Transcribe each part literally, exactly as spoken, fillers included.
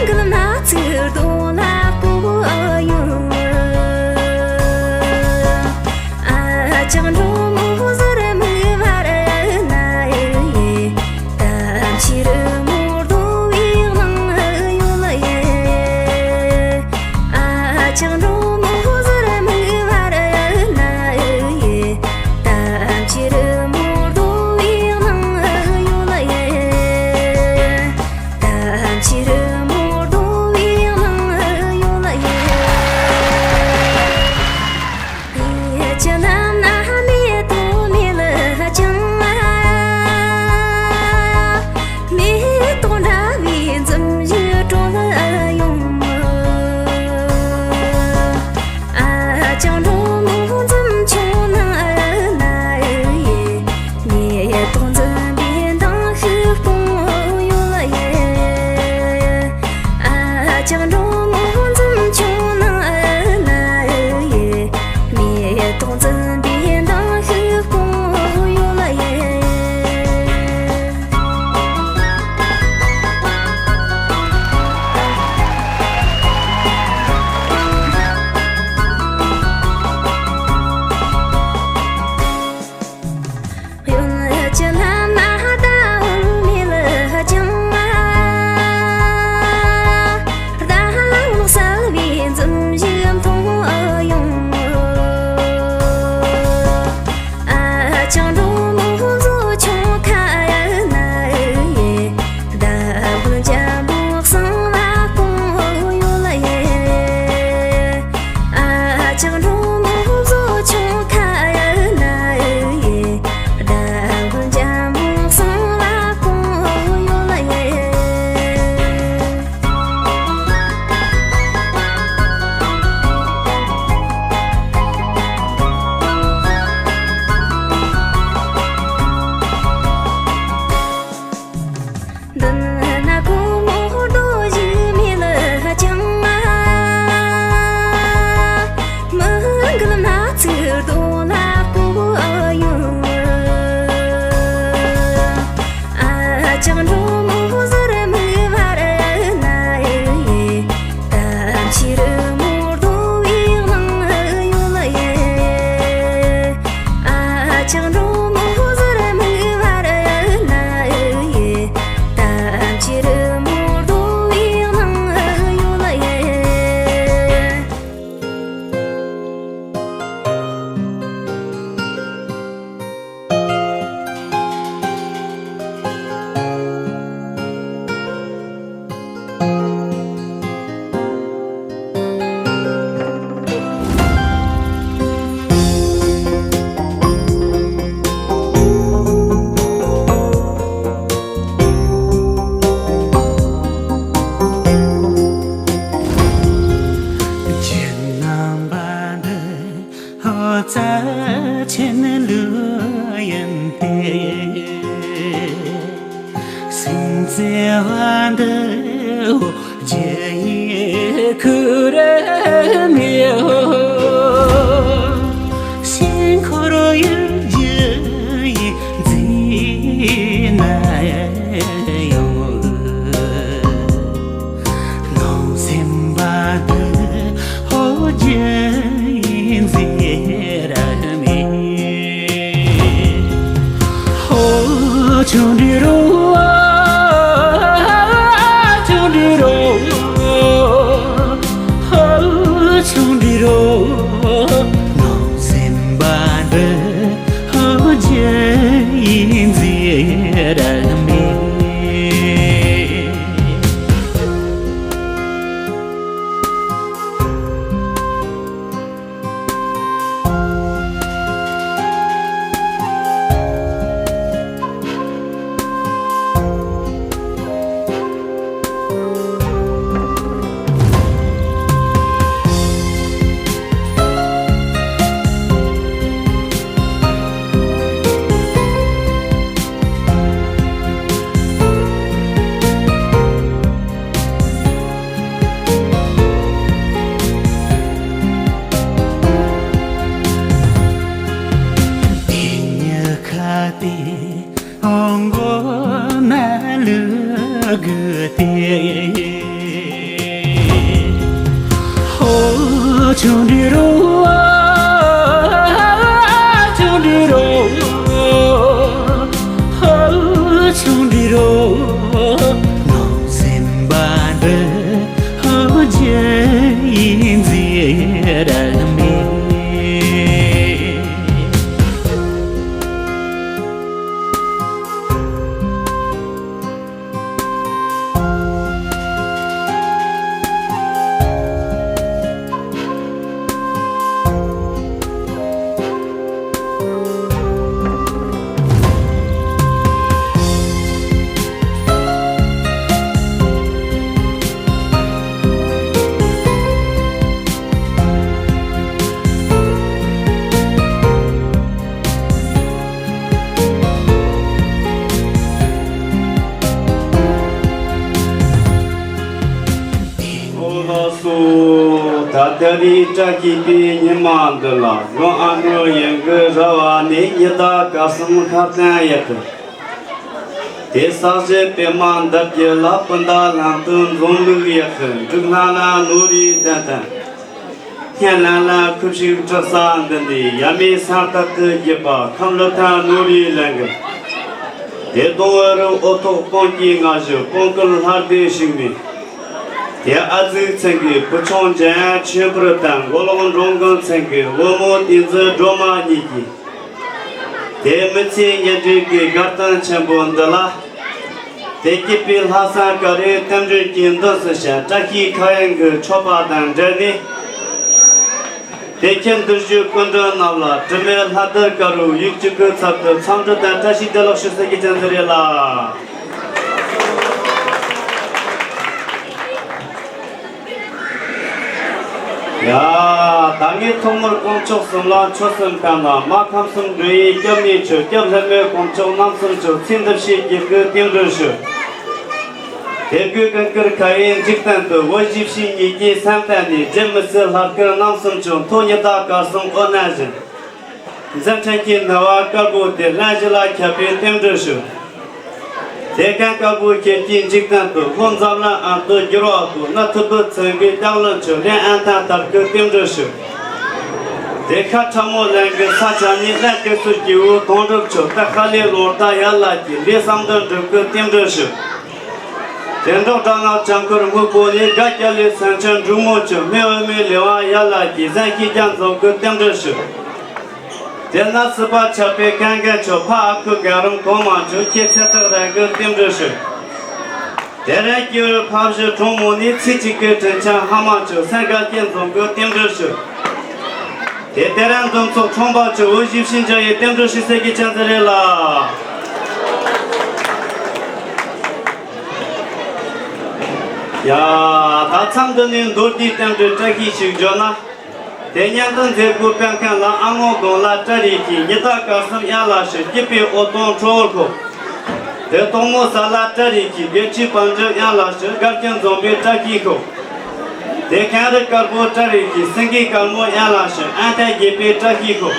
ཀུན་སྣ་ཚོགས་རྡོ་ལ་བརྐོས་ཡོང་། ཨ་ཅག་འགྲོ་མོ་ཟུར་མིག་བར་ན་ཡོད། ད་ཕྱི་རུ་མོ་རྡོ་བའི་ནང་ཡོད་ལ་ཡོད། ཨ་ཅག་འགྲོ་མོ་ཟུར་མིག་བར་ན་ཡོད། ད་ཕྱི་རུ་མོ་རྡོ་བའི་ནང་ཡོད་ལ་ཡོད། ད་ཕྱི་རུ་མོ་རྡོ་བའི་ནང་ཡོད་ལ་ཡོད། ཡིད་ཀྱི་ནང་ན་མེ་ཏོག་མེ་ལ་ཅང་། མེ་ཏོག་འདྲ་བའི་འཛུམ་གཞི་དཀྲོལ་ཡོང་། ཨ་ཅག་འགྲོ་མོ་འཛུམ་ཆུང་ནང་ན་ཡོད། མེ་ཏོག་འཛུམ་པའི་མདངས་ཤིག་སྤུངས་ཡོད་ལ་ཡོད། ཨ་ཅག་འགྲོ་མོ་འཛུམ་ཆུང་ནང་ན་ཡོད། མེ་ཏོག་འཛུམ་པའི་མདངས་ཤིག་སྤུངས་ཡོད་ལ་ཡོད། གཡོན་གྱི་ལྷ་མ་ཟླ་བོ་མེ་ལ་ལྗང་། ཟླ་གློག་གསལ་བའི་འཛུམ་ཞིག་མཐོང་ཡོང་། ཨ་ཅག་འགྲོ་མོ་མཛོ་ཆུང་ཁ་ཡ་ན་ཡོད། ཟླ་བོ་འཇམ་པོ་གསང་བ་སྤུངས་ཡོད་ལ་ཡོད། ཨ་ཅག་འགྲོ་མོ་མཛོ་ཆུང་ཁ་ཡ་ན་ཡོད། ཟླ་བོ་འཇམ་པོ་གསང་བ་སྤུངས་ཡོད་ལ་ཡོད། མདུན་ན་སྒོ་མོ་རྡོ་བཞི་མེ་ལ་ལྗང་། མི་འགུལ་སྣ་ཚོགས་རྡོ་ལ་བརྐོས་ཡོང་། ཨ་ཅག་འགྲོ་མོ་ཟུར་མིག་བར་ན་ཡོད། ད་ཕྱི་རུ་མོ་རྡོ་བའི་ནང་ཡོད་ལ་ཡོད། ཨ་ཅག་འགྲོ་མོ་ཟུར་མིག་བར་ན་ཡོད། ད་ཕྱི་རུ་མོ་རྡོ་བའི་ནང་ཡོད་ལ་ཡོད། རྒྱུ་རྣམ་པ་འདི་ཨོ་ཙ་ཆེན་ལུ་ཡིན་ཏེ། སེམས་ཙེ་བ་འདི་ཨོ་རྒྱུ་ཡི་ཁུ་ར་མི་ཨོ། ཤིང་འཁོར་ཡུལ་རྒྱུ་ཡི་འཛིན་ན་ཡོང་། ནང་སེམས་པ་དུ་ཧོ་རྒྱུ་ཡིན་ཟེར་མེད། ཧོ་ཆུང་དུ་རུ་ཨ་ཆུང་དུ་རུ། ཆུང་འདྲི་རོ། ཆུང་འདྲི་རོ། ཆུང་འདྲི་རོ། ནང་སེམས་པ་འདི་ཧོ་ཇེ་ཡིན་ཟེར་ར་མེད། ཨོ་ལགས་སོ། ད་ལྟ་རེས་བཀྲ་ཤིས་པའི་ཉི་མ་འདི་ལ་ལོ་ཨ་ནུ་ཡན་གི་ར་བ་ནས་ཉི་ཟླ་སྐར་གསུམ་ཁ་བཙན་ཡག་གི། དེ་ས་གཞི་པད་མ་འདབ་བརྒྱད་ལ་སྤུན་ཟླ་ལྷན་དུ་འཛོམས་ལུགས་ཡག་གི། འབྲུག་ལྷ་ན་ནོར་རིའི་གདན་སྟེང་། སྙན་ལམ་ལ་ཁུ་བྱུག་གྲགས་ས་འདི་ནས། ཡ་མེད་སེམས་ཐག་གི་བརྒྱུད་པ་ཁམས་ལུ་ཐང་ནོར་རིའི་གླིང་གི། དེ་གདོང་བོ་རུ་ཨོ་ཐོག་སྤང་གི་ང་བཞི་སྤང་ཀུན་ལྷ་ལྡན་ཞིག་མིན། དེ་ཨ་ཙི་ཚང་གི་བུ་ཆུང་འཇམ་ཆོས་འཕེལ་དང་མགོ་ལོག་འབྲོང་སྒང་ཚང་གི་བུ་མོ་བསྟན་འཛིན་སྒྲོལ་མ་གཉིས་ཀྱིས། དེ་མི་ཚེའི་གཉེན་སྒྲིག་གི་དགའ་སྟོན་ཆེན་པོ་འདི་ལ། དེ་སྐྱིད་པའི་ལྷག་བསམ་དཀར་རིང་རྟེན་འབྲེལ་གྱི་མདུན་སུ་བཤད། བཀྲ་ཤིས་ཁ་གཡང་གི་མཆོད་པ་དང་འབྲེལ་ནས། དེ་ཁྱེད་འདིར་བཞུགས་སྐུ་མགྲོན་རྣམས་ལ་དྲི་མེད་ལྷ་དར་དཀར་པོའི་ཡིག་གཅིག་གི་ཚབ་ཏུ་འཚམས་འདྲི་དང་བཀྲ་ཤིས་བདེ་ལེགས་ཞུ་ས་གི་ཅན་ཟེར་རེད་ལ། ཡ། ད་ངས་ཐོག་མར་དཀོན་མཆོག་གསུམ་ལ་མཆོད་གསུམ་ཕུལ་ན། མ་ཁམས་གསུམ་འདྲེ་ཡི་སྐྱབས་གནས་མཆོད། སྐྱབས་ལྷ་མོའི་དཀོན་མཆོག་རྣམ་གསུམ་མཆོད། ཚེ་འདི་ཕྱི་དགེ་བསྐོས་རྟེན་འབྲེལ་ཞུ། དེ་དགོས་ཀུན་དཀར་ཁ་ཡི་འཇིག་རྟེན་དུ། བུ་གཞིས་བྱེས་གཉིས་ཀྱི་སེམས་གཏད་ནས། སྒྲིབ་མི་སྲིད་ལྷ་སྐལ་རྣམ་གསུམ་མཆོད། མཐོ་ཉི་ཟླ་སྐར་གསུམ་འོད་ནང་བཞིན། མཛད་འཕྲིན་གྱི་སྣང་བ་དཀར་པོ་དེ། ལྷན་ཞི་ལ་ཁྱབ་པའི་རྟེན་འབྲེལ་ཞུ། དེ་གན་དཀར་པོ་ཁྱེད་ཀྱི་འཇིག་རྟེན་དུ། ལྷོ་འཛམ་གླིང་ཨ་མདོ་འགྱུར་བ་ཐོག། གནའ་ཐུ་བུ་ཚན་པའི་ལྕགས་ལོ་མཆོད། གླིང་ཨན་ཐང་དར་གི་རྟེན་འབྲེལ་ཞུ། དེ་ཤ་ཁྲ་མོ་གླིང་གི་ས་ཆ་ནས། གླིང་གེ་སར་སྐྱེ་བོའི་དོན་གྲུབ་མཆོད། ད་ཤ་ལེ་ལོར་ད་ཡར་ལ་གྱི་ལས་བསམ་དོན་འགྲུབ་གི་རྟེན་འབྲེལ་ཞུ། དེ་འབྲོག་སྦྲ་ནག་ལྗང་ཁུར་སྨུག་པོ་ནས། དགའ་སྐྱ་ལོའི་སེང་ཆེན་འབྲུག་མོ་མཆོད། སྨན་འོ་མའི་ལེ་དབང་ཡར་ལ་གྱི། གཟན་ཤེས་རྒྱ་འཛོམས་གི་རྟེན་འབྲེལ་ཞུ། དེ་ན་སྲིད་པ་ཆགས་པའི་གན་རྒན་མཆོད། ཕ་ཨ་ཁུ་རྒན་རིམ་གོང་མ་མཆོད། ཁྱེད་ཚེ་ཐག་རིང་གི་རྟེན་འབྲེལ་ཞུ། དེ་རིང་སྐྱེས་བུ་ཕ་བཞི་གྲོང་མོ་ནས། ཚེ་གཅིག་གི་དྲིན་ཆེན་ཕ་མ་མཆོད། སེམས་དགའ་སྐྱིད་འཛོམས་གི་རྟེན་འབྲེལ་ཞུ། དེ་དེ་རིང་འདུ་ཚོགས་ཁྲོམ་པ་མཆོད། བུ་གཞིས་བྱེས་འཇོག་ཡི་རྟེན་འབྲེལ་ཞུ་ས་གི་ཅན་ཟེར་རེད་ལ། ཡ། ད་མཚམས་འདི་ནས་མདོར་བསྡུས་རྟེན་འབྲེལ་བཀྲ་ཤིས་ཤིག་བརྗོད་ན། དེ་སྙན་དུ་མཛད་སྒོ་སྤེལ་མཁན་ལ་ཨ་སྔོན་གོང་ལ་བཀྲ་རིས་ཀྱིས། ཉི་ཟླ་སྐར་གསུམ་གཡང་ལ་ཞུ། སྐྱིད་པའི་འོད་སྟོང་ཁྲོ་བོར་ཤོག། དེ་དོག་མོ་ས་ལ་བཀྲ་རིས་ཀྱིས། དགེ་ཆོས་དཔལ་འབྱོར་གཡང་ལ་ཞུ། དགའ་སྐྱིད་འཛོམས་པའི་བཀྲ་ཤིས་ཤོག། དེ་ཁན་རི་དཀར་པོ་བཀྲ་རིས་ཀྱིས། སེང་གེ་དཀར་མོ་གཡང་ལ་ཞུ། ཨན་ཐན་རྒྱས་པའི་བཀྲ་ཤིས་ཤོག།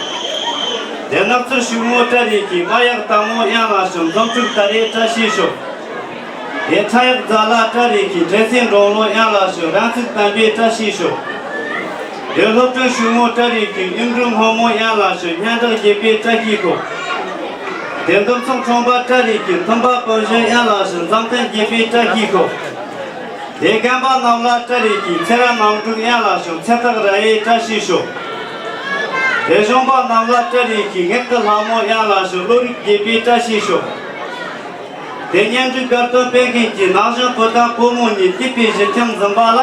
དེ་ནགས་ཚལ་ཕྱུག་མོ་བཀྲ་རིས་ཀྱིས། དམར་ཡག་སྟག་མོ་གཡང་ལ་ཞུ། འཛུམ་དྲུག་ཏཱ་རེའི་བཀྲ་ཤིས་ཤོག། དེ་ཁྲ་ཡག་རྫ་ལ་བཀྲ་རིས་ཀྱིས། དྲན་སེམས་འགྲོ་ལོ་གཡང་ལ་ཞུ། རང་ཚུགས་དམ་པའི་བཀྲ་ཤིས་ཤོག། དེ་སློབ་གྲྭ་ཕྱུག་མོ་བཀྲ་རིས་ཀྱིས། གཡུ་འབྲུག་སྔོན་མོ་གཡང་ལ་ཞུ། སྙན་གྲགས་རྒྱས་པའི་བཀྲ་ཤིས་ཤོག། དེ་འདུ་ཚོགས་ཁྲོམ་པ་བཀྲ་རིས་ཀྱིས། མཐུན་པ་སྤུན་བཞི་གཡང་ལ་ཞུ། མཛངས་སྟེང་རྒྱས་པའི་བཀྲ་ཤིས་ཤོག། དེ་རྒན་པ་རྣམས་ལ་བཀྲ་རིས་ཀྱིས། ཚེ་རབས་ནང་དྲུག་གཡང་ལ་ཞུ། ཚེ་ཐག་རིང་བའི་བཀྲ་ཤིས་ཤོག། དེ་གཞོན་པ་རྣམས་ལ་བཀྲ་རིས་ཀྱིས། ངག་གི་ལྷ་མོ་གཡང་ལ་ཞུ། བློ་རིག་རྒྱས་པའི་བཀྲ་ཤིས་ཤོག། དེ་གཉེན་སྒྲིག་དགའ་སྟོན་སྤེལ་མཁན་གྱི་ན་གཞོན་བུ་དང་བུ་མོ་གཉིས་སྐྱིད་པའི་གཞིས་ཁྱིམ་འཛིན་པ་ལ།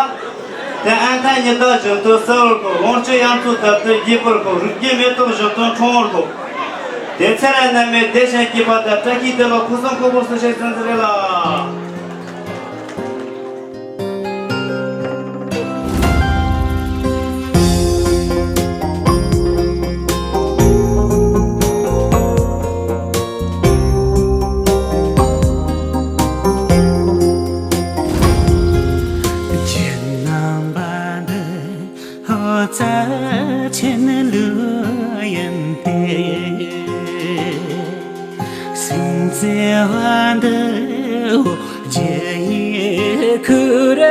དེ་ཨན་ཐན་ཉི་ཟླ་བཞིན་དུ་གསལ་བར་ཤོག། ལོངས་སྤྱོད་གཡང་རྩེ་དར་དུ་རྒྱས་པར་ཤོག། རིགས་རྒྱུད་མེ་ཏོག་བཞིན་དུ་འཁྲུངས་པར་ཤོག། དེ་ཚེ་རབས་རྣམས་ནས་བདེ་ཞིང་སྐྱིད་པ་དང་བཀྲ་ཤིས་བདེ་ལེགས་ཕུན་སུམ་ཚོགས་པར་སུ་ཞིག་ཟིན་ཟིན་རེད་ལ། རྒྱུད་རྣམ་པ་འདི་ཧོ་ཙ་ཆེན་ལུ་ཡིན་ཏེ། སེམས་ཙེ་བ་འདི་ཧོ་རྒྱ་ཡི་ཁུ་ར་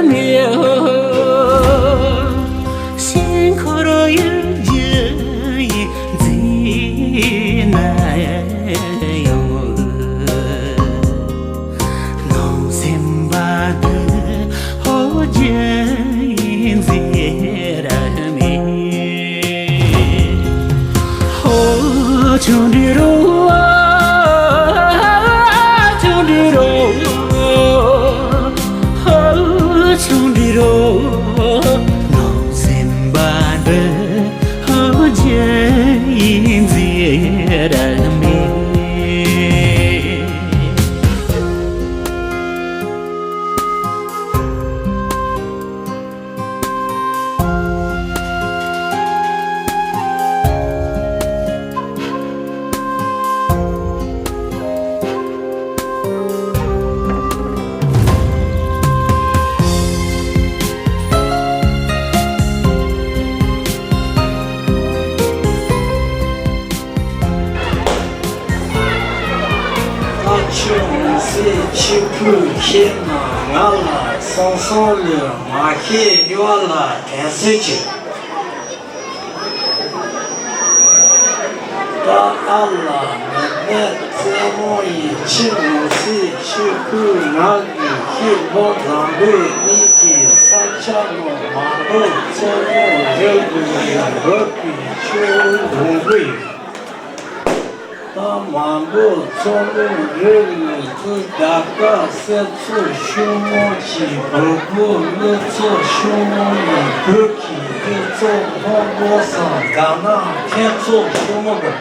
མི་ཧོ། ཚོང་འདི་རོ་ནང་སེམས་པ་འདྲ་ཧོ་ཇེ་ཡིན་ཟེར་མེད། ད་ཁྱོད་མི་ཟེར་ཕྱི་ཕུད་ཁྱེད་ན་ང་ལ་སང་སང་ལོས་མ་ཤེས་ཡོད་ལ་དྲན་གསོས་བྱེད། ད་ཨ་ལ་མི་མེད་རྩེད་མོ་ཡི་ཕྱི་མི་ཟེར་ཕྱི་ཕུད་ང་གི་ཤེས་ལོ་བཟང་པོའི་གཉིས་ཀྱི་ས་ཆ་ནང་མ་འགྲོ་ཚོ་མོ་རེ་དགུ་ཡི་འབོད་པའི་ཆུ་བོ་འགྲོ་གི་ཡོད། ད་མ་འགྲོ་ཚོ་མོ་རེ་དགུ་ཚོ་རྒྱ་གར་གསེར་ཚོ་ཤུ་མོ་གྱི་བུ་གུ་ཀླུ་ཚོ་ཤུ་མོ་ཡི་བུ་གི་ཀླུ་ཚོ་ལྷོ་མོ་སང་དགའ་ན་ཁྱེད་ཚོ་ཤུ་མོ་གི།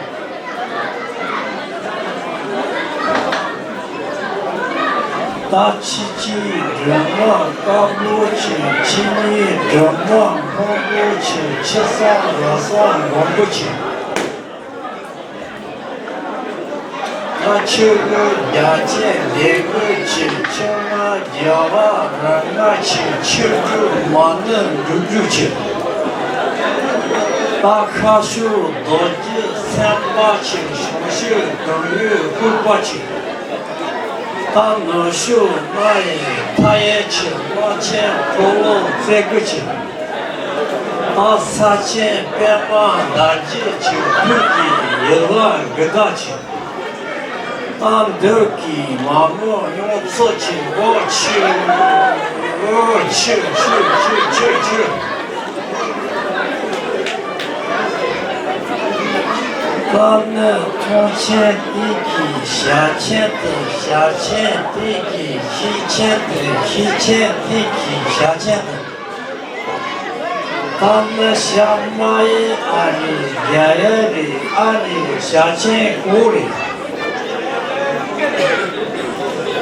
ད་ཕྱི་ཕྱི་སྒྲོལ་མ་དཀར་པོ་ཆེ། ཕྱི་ཉིན་སྒྲོལ་མ་སྔོན་པོ་ཆེ། ཕྱི་སང་ར་སང་མགོན་པོ་ཆེ། ད་ཆུ་བོ་རྒྱ་ཆེན་ལས་བུ་ཆེ། ཆུ་ང་རྒྱལ་བ་ར་ང་ཆེ། ཆུ་རྒྱུ་མ་ནི་འབྲུག་རྒྱུ་ཆེ། ད་ཁ་ཤུ་རྡོ་རྗེ་སེམས་དཔའ་ཆེ། ཞང་ཤུ་གངས་ཡུལ་ལྐུགས་པ་ཆེ། ད་ནུ་ཤུ་རྨ་ཡི་མཐའ་ཡས་ཆེ། རྨ་ཆེན་ཕོ་ལོ་རྩེ་དགུ་ཆེ། ད་ས་ཆེན་པད་མ་ཟླ་རྒྱས་ཆེ། ཕུག་གི་ཡི་ལ་དགུ་ཟླ་ཆེ། ད་འདོད་ཀྱི་མ་མོ་ཡོངས་ཚོ་ཆེ། འོ་ཆེ། འོ་ཆེ་ཆེ་ཆེ་ཆེ་ཆེ། ད་ནི་ཐང་ཆེན་སྟེང་གི་ཞ་ཆེན་དེ། ཞ་ཆེན་སྟེང་གི་ཤིང་ཆེན་དེ། ཤིང་ཆེན་སྟེང་གི་ཞ་ཆེན་དེ། ད་ནི་ཞ་མ་ཡི་ཨ་རེ་རྒྱ་ཡི་རེད། ཨ་རེ་ཞ་ཆེན་ཀོ་རེད།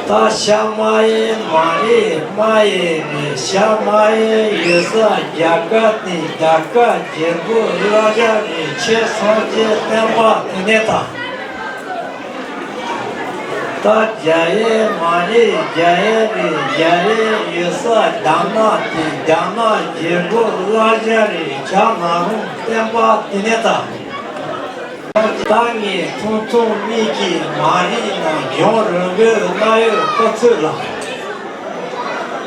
ད་ཞ་མ་ཡི་མ་རེད། མ་ཡི་རེད། ཞ་མ་ཡི་ཡོད་ས་རྒྱ་གར་དེ། རྒྱ་གར་རྒྱལ་པོ་ལ་རྒྱ་རེད། ཁྱེད་སངས་རྒྱས་བསྟན་པ་དེ་ནས་ད། ད་རྒྱ་ཡི་མ་རེད། རྒྱ་ཡི་རེད། རྒྱ་ཡི་ཡོད་ས་རྒྱ་ནག་དེ། རྒྱ་ནག་རྒྱལ་པོ་ལ་རྒྱ་རེད། རྒྱ་ནག་རུང་བསྟན་པ་དེ་ནས་ད། ད་ངས་ཐུང་ཐུང་མིག་གིས་མ་རིག་ན་རྒྱང་རིང་པོའི་གནའ་ཡོད་ཁོ་ཚོས་ལ།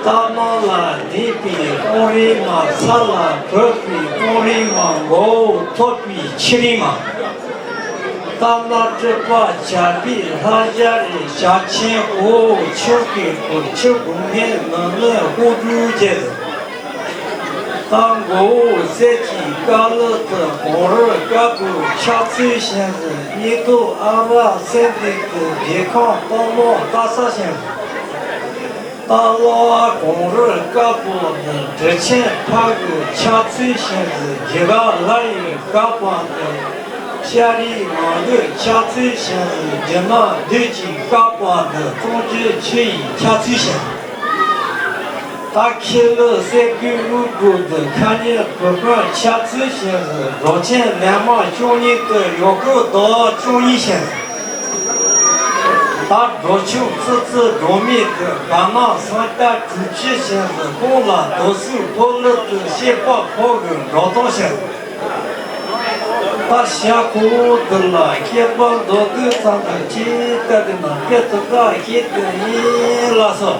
ད་ནང་ལ་ལྡིང་པའི་སྤང་རི་མ། ས་ལ་བུད་པའི་སྤང་རི་མ། མགོ་བོ་ཐོད་པའི་ཆུ་རིང་མ། ད་ལ་སྤྲུལ་པ་བྱ་བའི་ལྷ་རྒྱ་རེད། ཞ་ཆེན་འོ་ཆུ་གི་བུ། ཆུ་སྒོ་ངའི་ནང་ནས་ཧུ་ཀྲུའུ་རྒྱལ། ད་མགོ་བོ་གསེར་གྱི་ཀ་ལི་ཏི། གོང་རོལ་དཀར་པོའི་ཕྱག་མཚོའི་ཞིང་ཟེར། སྙིང་ཐོག་ཨ་རག་སེམས་སྡུག་གི་རྗེས་ཁང་སྟག་མོ་སྟག་ས་ཞིང་ཟེར། ད་གློ་བ་གོང་རོལ་དཀར་པོ་འདི། གྲི་ཆེན་ཕག་གི་ཕྱག་མཚོའི་ཞིང་ཟེར། རྒྱུ་སྐར་ལྷ་ཡི་བཀའ་པ་འདི། ཤ་རིའི་མ་གི་ཕྱག་མཚོའི་ཞིང་ཟེར། རྒྱུ་ནག་བདུད་ཀྱི་བཀའ་པ་འདི། གཙང་ཆུ་ཆུ་ཡི་ཕྱག་མཚོའི་ཞིང་ཟེར། ད་ཁྱི་ལི་གསེར་གོས་དབུ་དགུ་འདི། ཁ་ཉེ་བུ་སྤུན་ཕྱག་མཚོའི་ཞིང་ཟེར། སྒྲོག་ཆེན་ལས་མ་བཅུ་གཉིས་དེ། ཡོ་ཁུ་དོ་བཅུ་གཉིས་ཞིང་ཟེར། ད་སྒྲོག་ཆུང་ཙི་ཙི་སྒྲོག་མེད་དེ། དགའ་ན་སང་སྟ་གྲུ་ཆུ་ཞིང་ཟེར། ཁོང་ལ་རྡོ་སུག་ཕོ་ལི་དེ། སྐྱེས་པ་ཕོ་གི་འགྲོ་སྟངས་ཞིང་ཟེར། ད་ཞྭ་ཁོ་བོ་འདི་ལ་སྐྱེས་པ་མདོ་དུས་ཙམ་དུ་ཅི་ལྟ་དེ་ན་སྐད་དུ་བདག་ཤེས་དེ་ཡིན་ལ་སོ།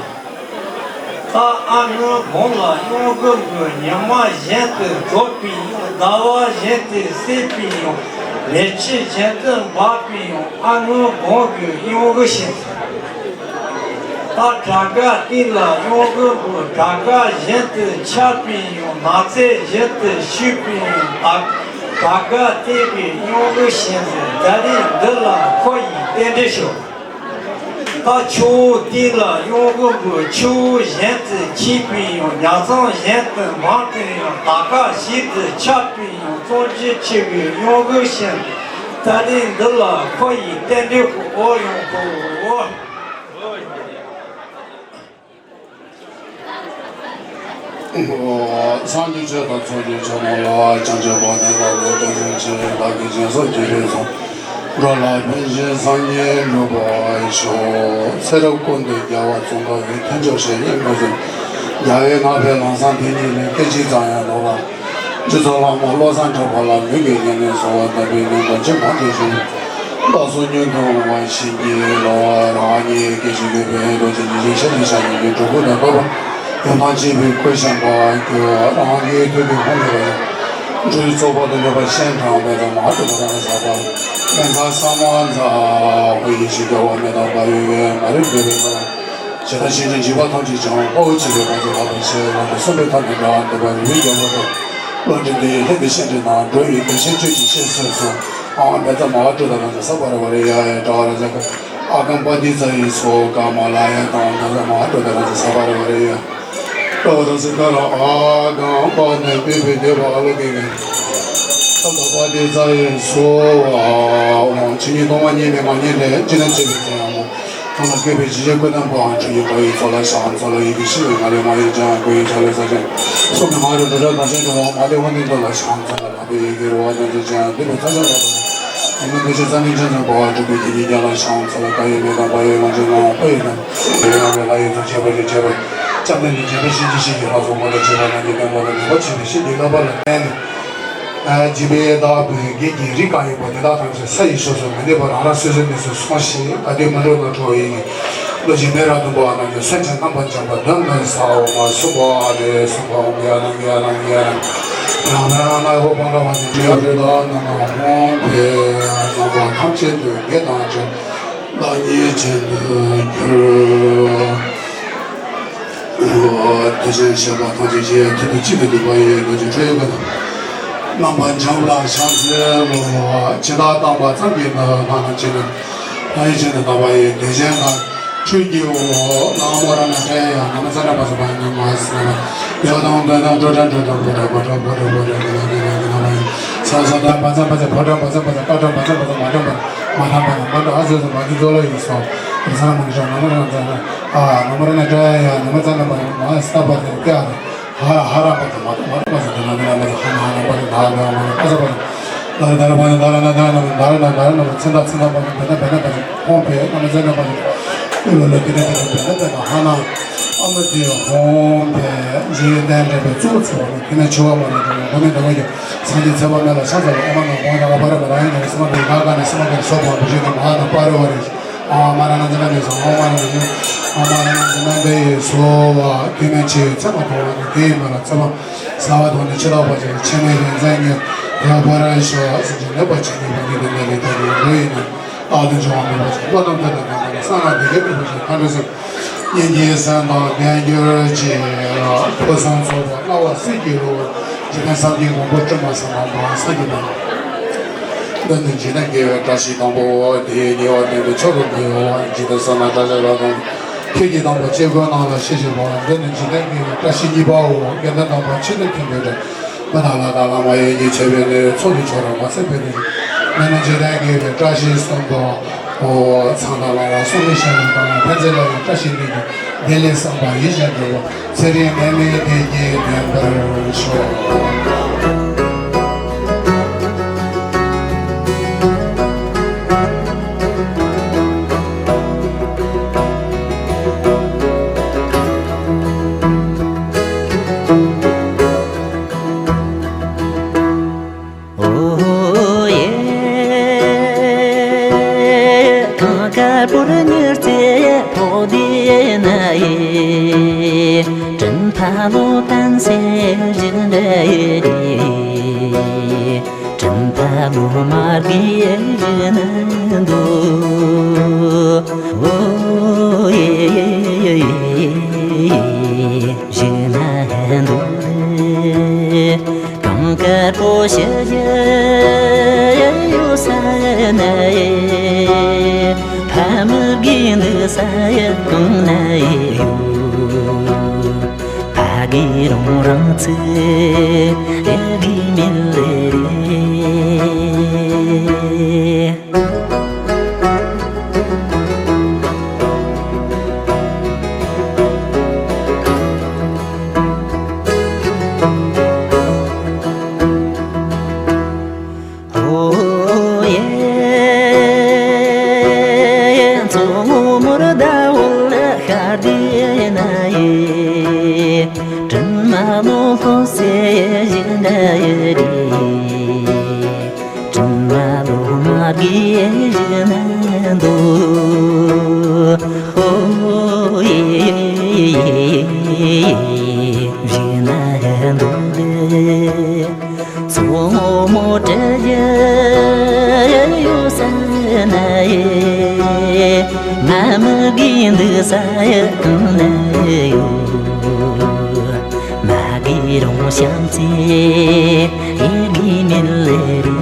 ད་ཨ་སྔོན་གོང་ལ་གཡང་འགུལ་འགུལ། ཉི་མ་བཞིན་དུ་རྒྱུག་པའི་གཡང་། ཟླ་བ་བཞིན་དུ་བསྲེགས་པའི་གཡང་། མེ་ལྕེ་བཞིན་དུ་འབར་བའི་གཡང་། ཨ་སྔོན་གོང་གི་གཡང་འགུལ་ཞིང་། ད་བྲག་དཀར་སྟེང་ལ་གཡང་འགུལ་འགུལ། བྲག་དཀར་བཞིན་དུ་འཁྱགས་པའི་གཡང་། ནགས་ཚལ་བཞིན་དུ་བཤིག་པའི་གཡང་། ད་བྲག་དཀར་སྟེང་གི་གཡང་འགུལ་ཞིང་ཟེར། ད་རེས་འདི་ལ་ཁོ་ཡིས་རྟེན་འབྲེལ་ཞུ། ད་ ད་ཆུ་བོ་འདི་ལ་གཡོ་འགུལ་འབུ། ཆུ་བོ་གཞན་དུ་མཆེད་པའི་ཡང་། ཉ་ཚང་གཞན་དུ་མང་དུ་ཡང་། ད་ཀ་ཞིག་ཏུ་ཆགས་པའི་ཡང་། གཙང་ཆུ་ཆེ་བའི་གཡོ་འགུལ་ཞིང་། ད་ནི་འདི་ལ་ཁོ་ཡི་རྟེན་འབྲེལ་གོ་ཡོང་གོ། སངས་རྒྱས་ཆོས་དང་ཚོགས་ཀྱི་མཆོག་རྣམས་ལ། བྱང་ཆུབ་བར་དུ་བདག་ནི་སྟོང་གསུམ་ཆེ། བདག་གིས་སྦྱིན་སོགས་བགྱིས་པའི་ཚོགས། འགྲོ་ལ་ཕན་ཕྱིར་སངས་རྒྱས་འགྲུབ་པར་ཤོག། ཚེ་རབས་ཀུན་ཏུ་རྒྱལ་བ་ཙོང་ཁ་པའི། མཐུན་ཕྱོགས་ཞལ་བཞེས་མངོན་སུམ། རྒྱལ་བའི་ངག་དཔེ་ལམ་བཟང་དེ་ཉིད་ལས། སྐད་ཅིག་ཙམ་ཡང་ལོག་པར། སྤྱི་ཚོགས་ལྷག་མ་བློ་བཟང་གྲགས་པ་ལ། མོས་གུས་ཉམས་ལེན་གསོལ་བ་འདེབས་པའི་ལན་དང་ཅི་མང་དུ་ཞུ། བདག་སོགས་མྱུར་དུ་འོང་བ་བྱིན་གྱིས་རློབས། རང་ཉིད་སྐད་ཅིག་གུས་པས་རྡོ་རྗེ་ཉིད་ཀྱི་ཞལ་ནས་ཕྱག་གཉིས་ཀྱིས་སྒྲུབ་ཁུག་ནས་བརྐོས་པ། ཡང་དག་བྱིན་པའི་སྐུ་བཤམས་པར་གྱུར། རང་གི་ཐུགས་ཀྱི་ཧཱུྃ་ལས་པ་ཡིས། འབྲུ་ཚོགས་པ་དང་ལྡན་པ་སྤྱན་དྲངས་པའི་ཐོག་མར་སྤྲོ་བ་རང་ཟག་པ། ལན་ཚྭ་ས་མ་ཛ་ཧོ། ཡེ་ཤེས་རྒྱལ་བ་མེ་ཏོག་དཔལ་ཡུལ་བའི། མ་རིག་འདོད་པའི་ཀློང་། ཇི་ལྟར་ཞིང་བྲན་བྱིས་པ་ཐམས་ཅད་ཀྱང་། དཔའ་བོས་བྱིས་པའི་བང་མཛོད་ལག་པར་འཁྱེར། ལམ་དུ་སོང་པའི་མཐའ་ནི་འདྲ། འདོད་པ་རི་བོའི་རྒྱལ་པོ་ལྟར། བློ་འདྲེན་དེ་ཡི་ལྷན་དུ་སྤྱན་འདྲེན་ན། འགྲོ་བའི་བདེ་གཤེགས་ཆོས་ཀྱི་སྤྱན་གསོལ་གསོལ། ཨ་བཛྲ་མ་ཧཱ་ཀྲོ་དྷ་རཱ་ཛ་ས་པ་ར་ཝ་རི་ཡ། ཡ་ཏྲ་ཝ་ར་ཛ་ཀ། ཨ་གམ་པ་ཏི་ཙ་ཡི་སྭཱ་ཧཱ། མ་ལ་ཡ་དང་བཛྲ་མ་ཧཱ་ཀྲོ་དྷ་རཱ་ཛ་ས་པ་ར་ཝ་རི་ཡ། ཏྲ་ཝ་ར་ཛ་ཀ་ར། ཨ་གམ་པ་ནི་པེ་པེ་དེ་བ་ཨ་ལོ་ཀེ་ཀེ། ཨ་གམ་པ་ཏི་ཙ་ཡི་སྭཱ་ཧཱ། ཕྱི་ཉིད་སྟོང་པ་ཉིད་ལས་མ་རྙེད་པའི། ཅི་ནས་སྐྱེས་པའི་ཚེ་ཡང་མོ། ཐ་མ་སྐྱེས་པའི་ཇི་སྙེད་ཀུན་ལྡན་པའང་། འཁྲུལ་རྙེད་པ་ཡི་ཚོགས་ལ་ཕྱག་འཚལ་ལོ། ཡི་གེ་ཤེས་པའི་ངག་ལས་མ་གཡེང་ཅིང་། གོ་ཡི་ཆ་ལུགས་གསལ་ཞིང་། སོ་མའི་ངག་ལས་འགྲོ་བྲལ་གང་ཞིག་འགྲོ་བ། མ་ལུས་དབང་ལྡན་དོན་ལ་ཕྱག་འཚལ་ལོ། ལག་པའི་ཡི་གེ་རུ་བ་ཅན་དུ་ཅན། འདུས་པའི་མཐའ་ཆེན་པོ་དང་། ཡིད་སྨོན་འདུ་བྱེད་རྩ་གཉིས་ཅན་དུ་འབར་བ། གྲུབ་པའི་རྒྱན་གྱིས་ཀྱང་ལ་ཕྱག་འཚལ་ལོ། ཀ་ཡེ་མེ་དང་བ་ཡེ་ལོངས་སྤྱོད་ངག་དབང་པོ་ཡི་ལྡན། རང་རང་ལ་ཡི་དང་བཅས་པ་ལས་བྱེད་པ། སྐྱབས་གནས་ནི་འཇམ་དཔལ་གཤིན་རྗེ་གཤེད་ཀྱི་ལྷ་ཚོགས་མང་དུ་བྱེད་པ་དང་། ཉེ་དུ་མ་དང་ནུས་པ་ཆེ་བའི་གཤེད་ཀྱི་བསླབ་པ་ལ་བརྟེན་ནས། འཇིགས་པས་བདག་པོའི་བགེགས་ཀྱི་རིགས་གང་ཡིན་པ། དེ་དག་ཐམས་ཅད་ས་ཡི་ཕྱོགས་སུ་མི་གནས་པར། རང་རང་སོ་སོའི་གནས་སུ་སོང་ཞིག། ག་དུས་མི་འགྲོ་ན་འགྲོ་བའི་ཡིད་ཀྱིས། བློ་ཆེན་མེ་རབ་གདུང་བ་རྣམས་ཀྱིས། སེམས་ཅན་རྣམ་པར་འཇོམས་པ་གདོན་མི་ཟ་འོ་མ། གསུངས་པ་ལས་གསུངས་པ་འོང་གི་ཡ་ནང་གི་ཡ་ནང་གི་ཡ་ནང་། རང་རང་ན་ཧོ་བང་ར་བ་ནི་མེ་རི་དྭགས་རྣམས་ལ་ཧོང་བས། རྣམ་པ་ཐམས་ཅད་དུ་བགེགས་དང་བཅས། བདག་ཉིད་ཅན་དུ་གྱུར། དེ་བཞིན་གཤེགས་པ་ཐམས་ཅད་ཀྱི་མཐུ་དང་གཅིག་ཏུ་བསྡུས་པ་ཡི། རྡོ་རྗེ་ཁྲོ་བོའི་སྐུ་དང་། རྣམ་པར་འཇོམས་ལ་ཕྱག་འཚལ་ལོ། ཇི་ལྟར་བསྟན་པ་ཙམ་གྱིས་ནི། ལྷ་རྣམས་ཀྱིས་ནི་ལྷ་ཡི་ཆོས་འདི་བསྟན་པ་ཡི། དེ་བཞིན་གཤེགས་པའི་ཁྲོ་བོའི་སྐུ། ན་མོ་ར་ན་ཏྲ་ཡ། ན་མོ་ཙ་ན་པ་ཙ་པ་ན་མ་ས་ན། ཡ་དང་ད་དང་ཏྲ་ཏྲ་ཏྲ་ཏྲ་པ་ཏྲ་པ་ཏྲ་པ་ཏྲ་པ་ཏྲ་པ་ཏྲ་པ་ཏྲ་པ་ཏྲ་པ་ཏྲ་པ་ཏྲ་པ་ཏྲ་པ་ཏྲ་པ་ཏྲ་པ་ཏྲ་པ་ཏྲ་པ་ས་ས་ད་པ་ཙ་པ་ཙ་ཕོ་ཏྲ་པ་ཙ་པ་ཙ་ཏ་ཏྲ་པ་ཙ་པ་ཙ་མ་ཏྲ་པ་མ་ཏྲ་པ་མ་ཏྲ་ཨ་ཟེ་ཟེ་མ་ཏྲ་ཛོ་ལ་ཡི་སོ། ས་ན་མ་ནི་ཤ་ན་མོ་ར་ན་ཙ་ན། ཨ་ན་མོ་ར་ན་ཏྲ་ཡ། ན་མོ་ཙ་ན་པ་མ་ས་ད་པ་ཙ་ཀ་ཧ་ར་ཧ་ར་པ་ཙ་མ་ཏ་མ་ཏ་པ་ཙ་ཏ་ན་ཏ་ན་པ་ཙ་ཧ་ན་ཧ་ན་པ་ཙ་ད་ད་མ་ཏ་པ་ཙ་པ་ཙ། ད་ར་ད་ར་པ་ནི་ད་ར་ན་ད་ར་ན་པ་ནི་ད་ར་ན་ད་ར་ན་པ་ཚེ་ད་ཚེ་ད་པ་ནི་བེ་ན་བེ་ན་པ་ནི་ཧོང་བེ་ན་མ་ཚེ་ན་པ་ནི་ཨེ་ལོ་ལོ་བེ་ན་བེ་ན་བེ་ན་བེ་ན་ཧ་ན་ཨ་མ་དེ་ཧོང་བེ་འཇིག་རྟེན་འདྲེན་པའི་གཙོ་བོ་ཚོགས་པ་ནི་དེ་ན་འཆི་བ་མ་ནི་འགྲོ་བ་མགོ་མེད་འདྲ་བ་ཡོད། སངས་རྒྱས་ཚེ་དཔག་མེད་ལ་ཕྱག་འཚལ་ལོ། ཨོ་མ་ན་ཧོང་ད་ག་པ་ར་མ་ར་ཡ་ན་སི་མ་ག་ག་ན་སི་མ་ག་ན་སོ་པ་བུ་ཞེ་ན་མ་ཧ་ན་པ་ར་བ་རེ། ཨོ་མ་ར་ན་ཛ་ན་མེ་སོ། ཨོ་མ་ར་ན་ཛ་ན་མེ་སོ་བ། དེ་ནས་ཆེས་ཚད་མ་མཐོ་བ་ནི་དེའི་མ་ལ་ཚད་མ་ཟ་བ་དང་ནི་ཆེ་ཐག་པ་ཅན་ཆེ་ནས་ཡོན་ཚད་ཉེར་ཡོད་པར་ཤོག། སེམས་ཅན་ནད་པ་ཆེ་ནུས་པ་ཉིད་དུ་གནས་ལས་ཐོབ་པའི་འགྲོ་ཡི་ནི་རྟག་ཏུ་འབྱུང་བ་མེད་པ་ཅིག། བློ་རྣམ་ཐར་དང་ལྡན་པ་ནི་གསང་སྔགས་བདེ་དགེ་ཕུན་སུམ་ཚོགས་མཁའ་འགྲོའི་སེམས། སྙིང་རྗེའི་སེམས་དང་ལྡན་གྱུར་ཅིག། ཕུན་སུམ་ཚོགས་པ་སྣང་བ་སྲིད་ཀྱི་ལུས། འཇིག་རྟེན་བསམ་གྱིས་མི་ཁོམ་སྤྲིན་པ་བསམ་པ་མ་བསམ་གྱིས་མི་འདི་ནི་འཇིག་རྟེན་དགེ་བའི་བཀྲ་ཤིས་དང་པོའོ། དེའི་ཉེ་བར་བསྟན་ཏེ་མཆོག་ཏུ་གྱུར་པ། ཇི་ལྟར་བསམ་ན་བཀྲ་ཤིས་རབ་དང་། ཁྱེད་ཀྱིས་དམ་པ་སྐྱེ་དགུའི་ནང་ལ་ཤེས་བཞིན་པ། འདི་ནི་འཇིག་རྟེན་དགེ་བའི་བཀྲ་ཤིས་གཉིས་པའོ། དགེ་འདུན་དམ་པ་ཆོས་འདི་མཁྱེན་པའི་སྒྲ། མི་དང་ལྷ་དང་བླ་མ་ཡིད་ཀྱིས་མཆོད་པའི་གནས། ཚོགས་ཀྱི་མཆོག་རབ་མ་ཟད་པའི་གནས། འདི་ནི་འཇིག་རྟེན་དགེ་བའི་བཀྲ་ཤིས་གསུམ་པའོ། ཚངས་དང་ལྷ་དང་སྲུང་མའི་ཞལ་རས་དང་། ཕན་ཚུན་ལ་ཡང་བཀྲ་ཤིས་ལྡན་གྱིས། བདེ་ལེགས་བསམ་པ་ཡིད་བཞིན་འགྲུབ་པ། ཚེ་རིང་ནད་མེད་བདེ་སྐྱིད་ལྡན་པར་ཤོག། ཨོ་ཡེ། གངས་དཀར་པོར་ཉི་རྩེ་ཕོག་བདེ་ན་ཡེ། སྤྲིན་ཕ་ལོ་བསྟན་སའི་བཞིན་རེ། སྤྲིན་ཕ་ལོ་མར་གྱི་བཞིན་འདུག། ཨོ་ཡེ་ཡེ་ཡེ་ཡེ། བཞིན་འདུག། གངས་དཀར་པོ་ཞལ་གྱི་ཡོད་ས་ནས། ཕ་ མི་དགེ་འདི་ས་ཡི་གང་ན་ཡོད། ཕ་གི་རང་རང་ཚེ་ཡི་གེ་མེད་ལེ་རེད། ཨོ་ཡེ། མཚོ་སྔོན་མོར་ཟླ་བོ་ལ་ཤར་དུས་ན་ཡེ། དྲིན་མ་ནོར་ལྷོ་སའི་ཡུལ་ན་ཡེ་རེད། དྲིན་མ་ནོར་མ་གི་ཡུལ་ན་འདུག་ཨོ་ཡེ། ཡུལ་ན་འདུག་མཚོ་སྔོན་མོ་བྲལ་ཡོད་ས་ན་ཡེ། ང་མི་དགེ་འདི་ས་ཡི་གང་ན་ཡོད། མ་གི་རང་བྱམས་བརྩེ་ཡི་གེ་མེད་ལེ་རེད།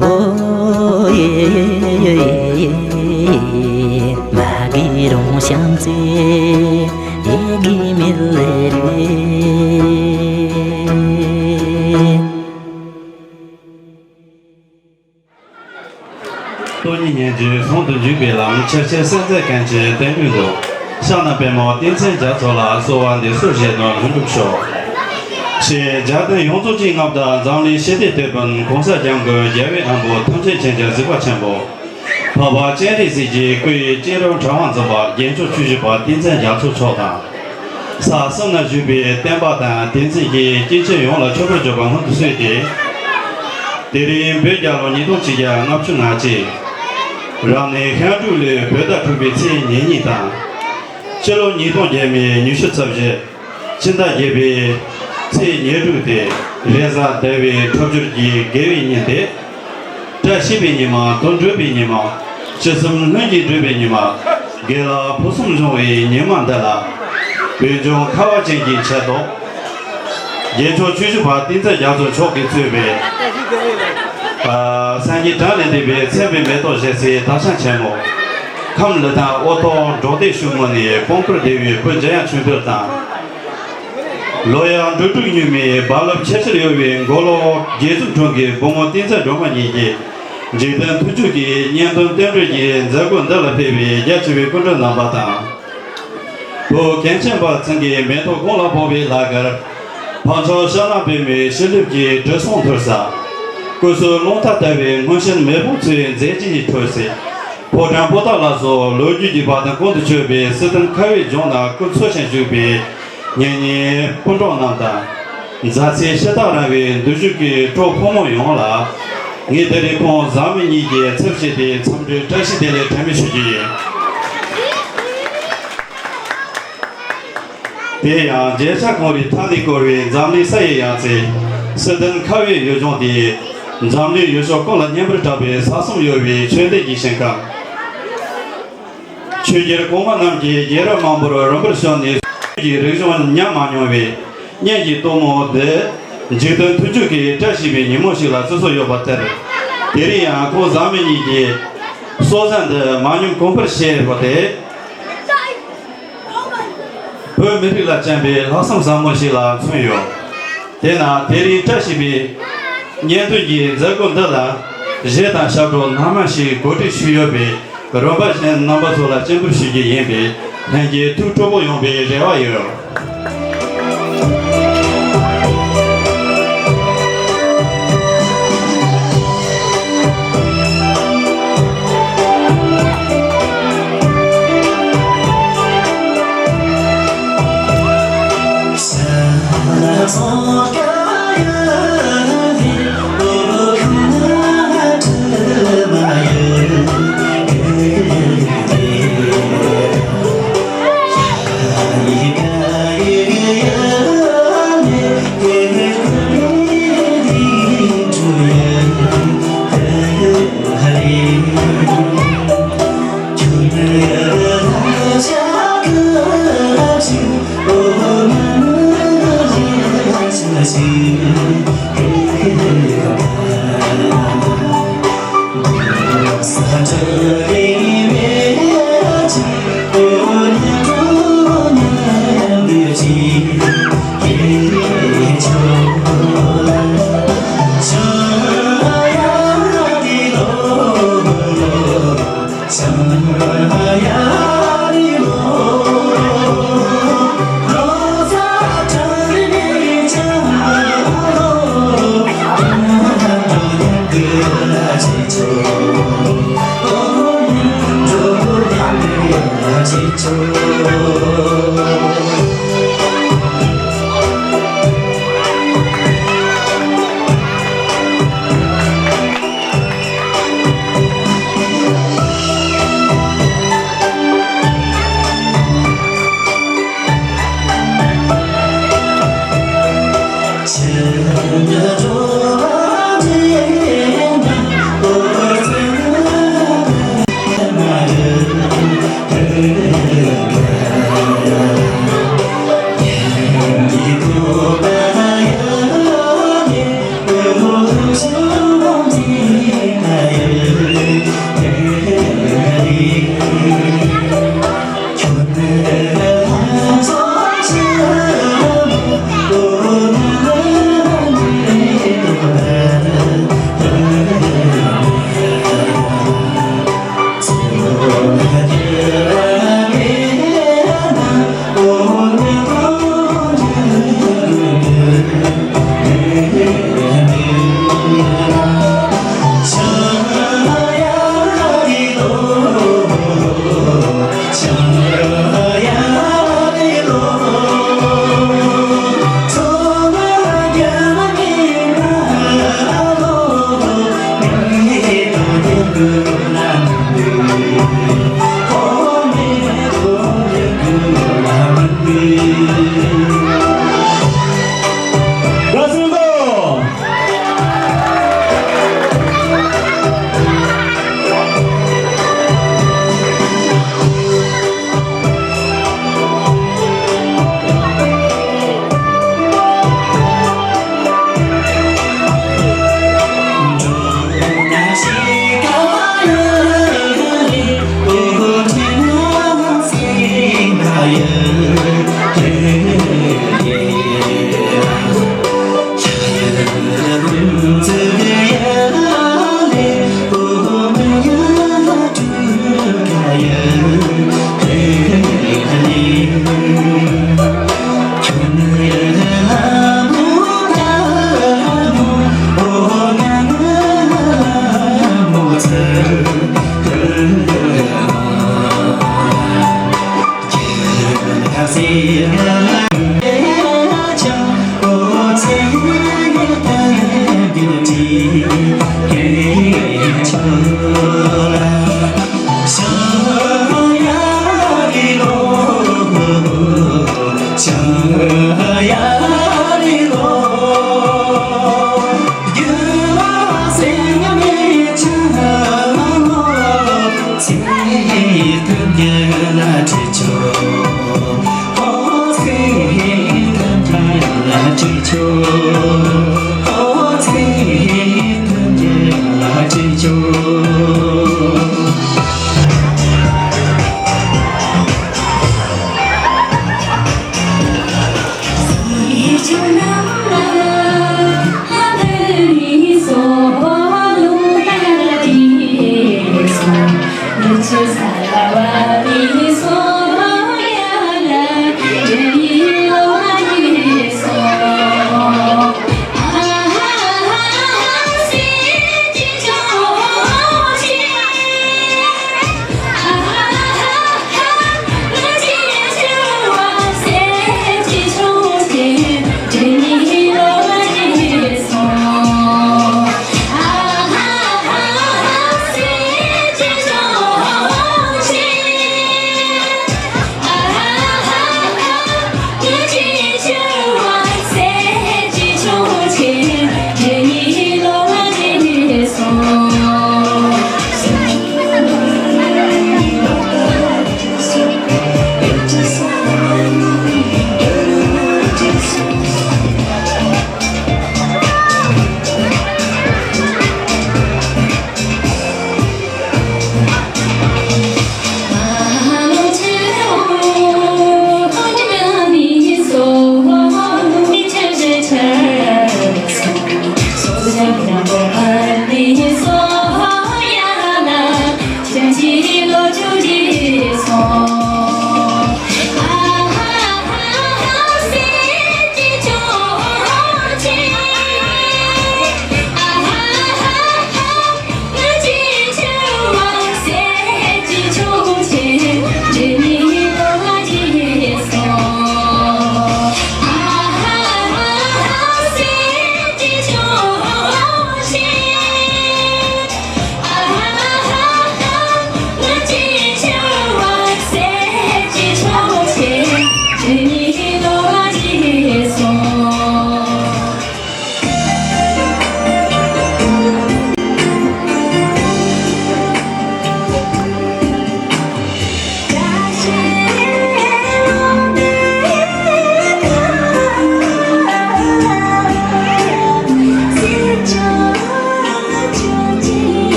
ཨོ་ཡེ། མ་གི་རང་བྱམས་བརྩེ་ཡི་གེ་མེད་ལེ་རེད། སྟོང་ཉིད་སྙན་བརྒྱུད་ཟུང་དུ་འཇུག་པའི་ལམ། ཆེར་སྐྱེད་སེམས་མཛད་མཁན་གྱི་བསྟན་པའི་མཛོད། ཤར་ན་པདྨོ་བསྟན་འཛིན་རྒྱ་མཚོ་ལ་གསོལ་བ་འདེབས་གསོལ་བཞེས་དོན་ལྷུན་གྲུབ་ཤོག་ཞེས་རྒྱལ་བསྟན་ཡོངས་རྫོགས་ཀྱི་མངའ་བདག་འཛམ་གླིང་ཞི་བདེའི་དེད་དཔོན་གོང་ས་སྐྱབས་མགོན་རྒྱལ་བའི་དབང་པོ་ཐམས་ཅད་མཁྱེན་ཅིང་གཟིགས་པ་ཆེན་པོ། འཕགས་པ་སྤྱན་རས་གཟིགས་ཀྱི་སྐུ་ཡི་སྤྱན་རབ་དྲང་བར་འཛིན་པ་རྒྱལ་མཆོག་ཆོས་ཀྱི་དཔལ་བསྟན་འཛིན་རྒྱ་མཚོ་མཆོག་དང་། ས་གསུམ་ན་བཞུགས་པའི་བསྟན་པ་དང་བསྟན་འཛིན་གྱི་སྐྱེས་ཆེན་ཡོངས་ལ་མཆོད་པར་བརྗོད་པ་སྔོན་དུ་གསོལ་ཏེ། དེ་རིང་བོད་རྒྱལ་ལོ་ཉིས་སྟོང་ཆིག་བརྒྱ་ལྔ་བཅུ་ང་གཅིག་རབ་གནས་ཤར་སྤྲོད་ལོའི་བོད་ཟླ་དྲུག་པའི་ཚེས་ཉེར་གཉིས་དང་། སྤྱི་ལོ་ཉིས་སྟོང་བརྒྱ་མེད་ཉི་ཤུ་རྩ་བཞི། ཕྱི་ཟླ་བརྒྱད་པའི་ཚེས་ཉེར་དྲུག་སྟེ། རེས་གཟའ་ཟླ་བའི་འཁྲབ་སྦྱོར་གྱི་དགེ་བའི་ཉིན་ཏེ། བཀྲ་ཤིས་པའི་ཉི་མ། དོན་འགྲུབ་པའི་ཉི་མ། ཅི་བསམ་ལྷུན་གྱིས་འགྲུབ་པའི་ཉི་མ། དགེ་ལེགས་ཕུན་སུམ་འབྱུང་བའི་ཉི་མ་འདི་ལ། བོད་ལྗོངས་ཁ་བ་ཅན་གྱི་ཆེ་མདོག་རྒྱལ་མཆོག་ཆོས་ཀྱི་དཔལ་བསྟན་འཛིན་རྒྱ་མཚོ་མཆོག་གིས་གཙོས་པའི། ཨ། སངས་རྒྱས་གྲངས་ལས་འདས་པའི་མཚན་དཔེའི་མེ་ཏོག་བཞད་སའི་དར་ཤིང་ཆེན་མོ། ཁམས་ལི་ཐང་ཨོ་ཐོག་འབྲོག་སྡེ་ཤུལ་ངོས་ནས་དཔང་པོར་བསྡད་པའི་བུ་འཇམ་དབྱངས་ཆོས་འཕེལ་དང་། ལོ་ཡག་འབྲུ་དྲུག་སྨྱུག་མའི་རྦ་རླབས་ཆེ་ཆེར་གཡོ་བའི་མགོ་ལོག་རྒྱལ་འཛུམ་གྲོང་གི་བུ་མོ་བསྟན་འཛིན་སྒྲོལ་མ་གཉིས་ཀྱིས་འཇིག་རྟེན་མཐུན་འཇུག་གི་གཉེན་སྟོན་བསྟན་འགྲོའི་མཛད་སྒོ་འདི་ལ་ཕེབས་པའི་རྒྱ་ཆེ་བའི་སྐུ་མགྲོན་རྣམ་པ་དང་། བོད་གངས་ཅན་པ་ཚང་གི་མེ་ཏོག་དགུང་ལ་ཕོག་པའི་ལྷག་དཀར། འཕགས་མཆོག་ཤར་ནག་པདྨའི་ཤེས་རབ་ཀྱི་དྲི་བསུང་ཐོར་ས། སྐུ་གསུང་རླུང་རྟ་ལྟ་བུའི་མངོན་ཤེས་མེ་ཕོ་མཚོའི་མཛེས་བརྗིད་ཀྱི་ཁྲོད་ཟེར། ཕོ་བྲང་པོ་ཏཱ་ལ་སོགས་ལོ་རྒྱུས་ཀྱི་བར་དང་གོང་དུ་ཆོད་པའི་སི་ཐན་ཁ་བའི་ལྗོངས་ན་སྐུ་འཚོ་ཞིང་བཞུགས་པའི་གཉེན་ཉེ་སྤུན་གྲོགས་རྣམས་དང་། མཛའ་བརྩེ་ཞེ་དྲག་རིང་བའི་འདུ་བཞུགས་ཀྱི་གྲོགས་ཕོ་མོ་ཡོངས་ལ། ངས་དེ་རིང་ཁོང་བཟང་མི་གཉིས་ཀྱི་ཚབ་བྱས་ཏེ་འཚམས་འདྲིའི་བཀྲ་ཤིས་བདེ་ལེགས་དྲན་མེད་ཞུ་རྒྱུ་ཡིན། དེ་ཡང་རྒྱལ་ས་ཀོང་རིས་མཐའ་ནས་བསྐོར་བའི་འཛམ་གླིང་ས་ཡི་ཡང་རྩེ། སི་ཐན་ཁ་བའི་ཡུལ་ལྗོངས་དེ། འཛམ་གླིང་ཡུལ་ཕྱོགས་ཀུན་ལ་སྙན་པར་གྲགས་པའི་ས་གསུམ་གཡོ་བའི་ཆོས་འདི་ཡི་ཞིང་ཁམས། ཆོས་རྒྱལ་གོང་མ་རྣམས་ཀྱིས་རྒྱལ་རབས་མང་པོར་རིམ་པར་བྱོན་ནས། ཀྱི་རིག་གཞུང་ཉམས་མ་མྱོང་བའི་སྙན་གྱི་སྟོན་མོ་འདི། འཇིག་རྟེན་མཐུན་འཇུག་གི་བཀྲ་ཤིས་པའི་ཉིན་མོ་ཞིག་ལ་བརྩི་སྲོལ་ཡོད་པ་ལྟར། དེ་རིང་ཡང་ཁོང་བཟང་མི་གཉིས་ཀྱི་སྲོག་རྩ་འདི་མ་ཉམས་གོང་འཕེལ་བྱེད་དགོས་ཏེ། བོད་མི་རིགས་ལ་བཅངས་པའི་ལྷག་བསམ་ཟབ་མོ་ཞིག་ལ་མཚོན་ཡོད། དེས་ན་དེ་རིང་བཀྲ་ཤིས་པའི་གཉེན་སྟོན་གྱི་མཛད་སྒོ་འདི་ལ་གཞས་དང་ཞབས་བྲོ་སྣ་མང་ཞིག་གོ་སྒྲིག་ཞུས་ཡོད་པས། རོགས་པ་གཞན་རྣམ་པ་ཚོ་ལ་སྤྱན་འབུལ་ཞུ་རྒྱུ་ཡིན་པས། ལྷན་རྒྱས་ཐུགས་སྤྲོ་པོ་ཡོང་བའི་རེ་བ་ཡོད།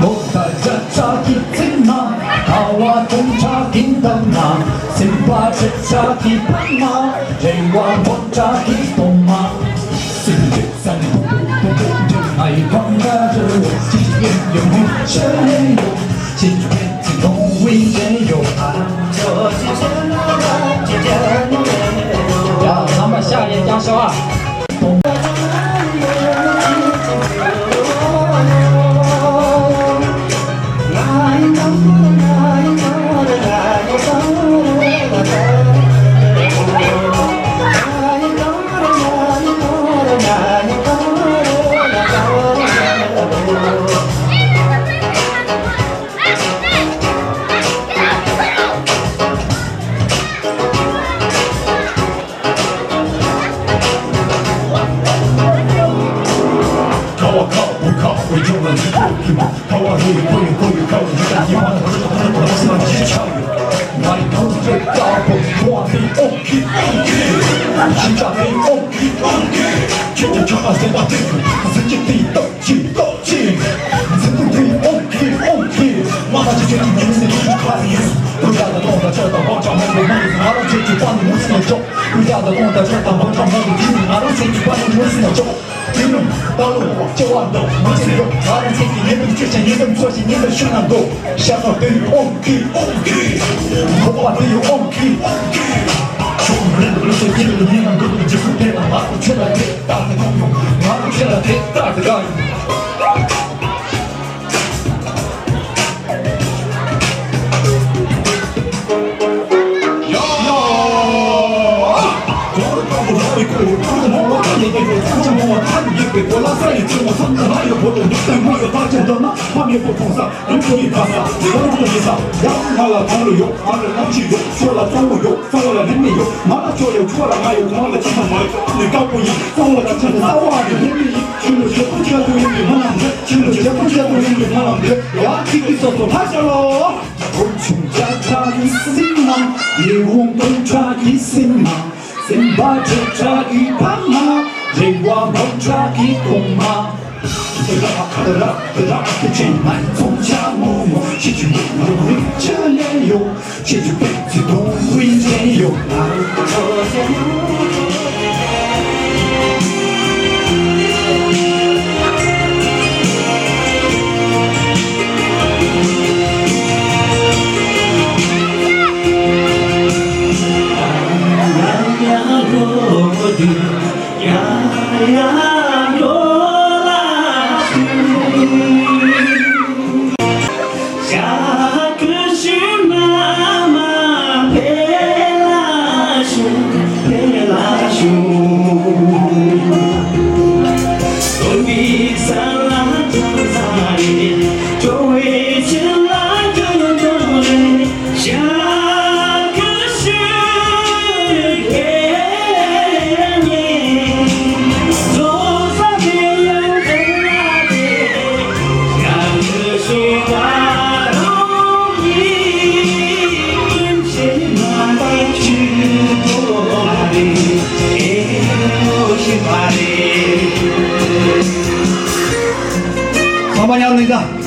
ལོ་ཟླ་བརྒྱ་ཕྲག་གི་ཚིག་ན། ཟླ་བ་སྟོང་ཕྲག་གི་འདབས་ན། སེམས་པ་ཁྲི་ཕྲག་གི་ཕ་མ། རེ་བ་འབུམ་ཕྲག་གི་གཏོང་མ། སེམས་ཀྱི་ས་ནས་ཕུ་ཕུ་ཕུ་ཕུ་འདྲེན་ང་ཡི་གང་ལ་རེ་བ་ཅི་ཡིན་ཡོང་ཡོང་ཆེ་ལེ་ཡོང་ཅི་ཡིན་ཅི་གཏོང་བའི་འདྲེན་ཡོང་། ཡ་རྣམ་པ་ཤ་ཡི་ཀྱང་ཤ་བ། ཡ་གཅིག་གིས་སོ་སོ་ཕར་བཞག་ལོ། སེམས་པ་ཁྲི་ཕྲག་གི་སེམས་མ། སེམས་པ་ཁྲི་ཕྲག་གི་ཕ་མ། རེ་བ་འབུམ་ཕྲག་གི་གཏོང་མ། ཚང་མ་མཉམ་ལེན་ད།